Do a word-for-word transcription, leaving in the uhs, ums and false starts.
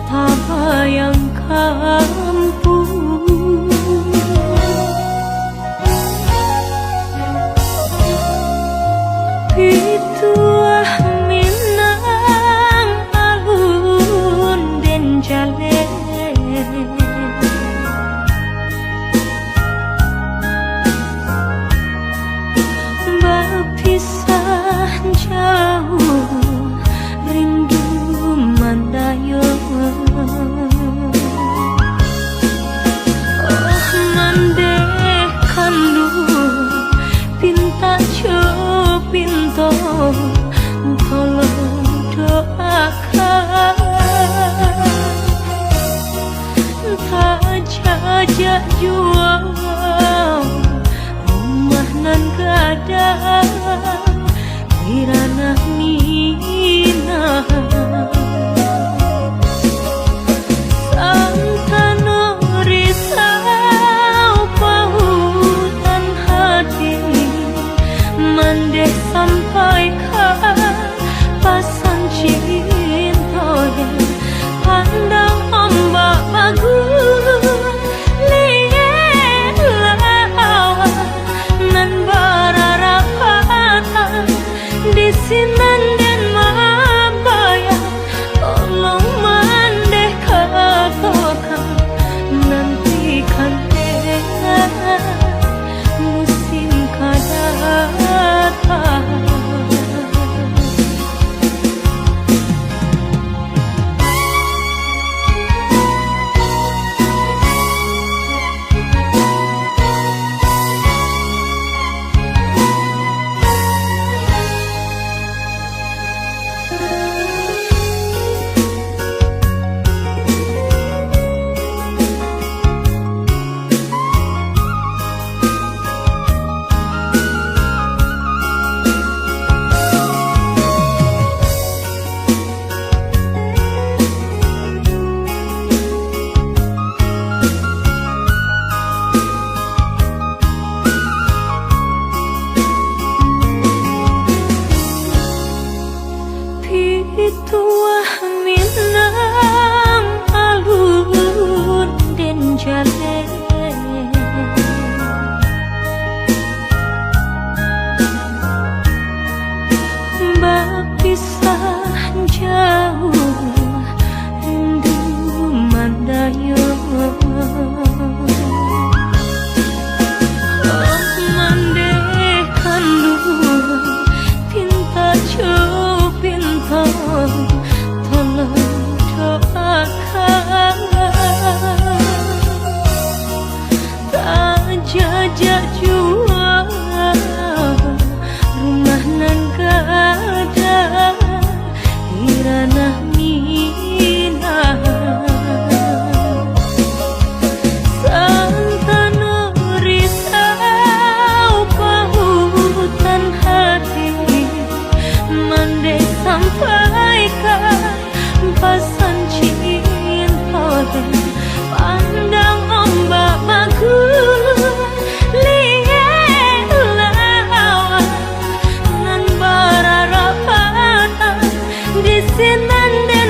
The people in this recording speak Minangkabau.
tabayang kampuang. Pituah Minang alun den jaleh. Bapisah jauah rindu mandayung. Oh, mandeh kanduang, pintak jo pinto, tolong doakan. Tajajak juo rumah nan gadang di Ranah Minang. Santano risau pautan hati, mandeh sampaikan pasan cinto den. Pandang ombak baguliang, nan bararapatan di sinan den mambayang. Tolong mandeh katokan, nantikan den musim ka datang. Pituah Minang alun den jaleh. Bapisah jauah rindu mandayung. Oh, mandeh kanduang, pintak jo pinto, tolong doakan. Tajajak juo rumah nan gadang di Ranah Minang. Santano risau pautan hati, mandeh sampaikan pasan cinto den. Pandang ombak baguliang, nan bararapatan di sinan den.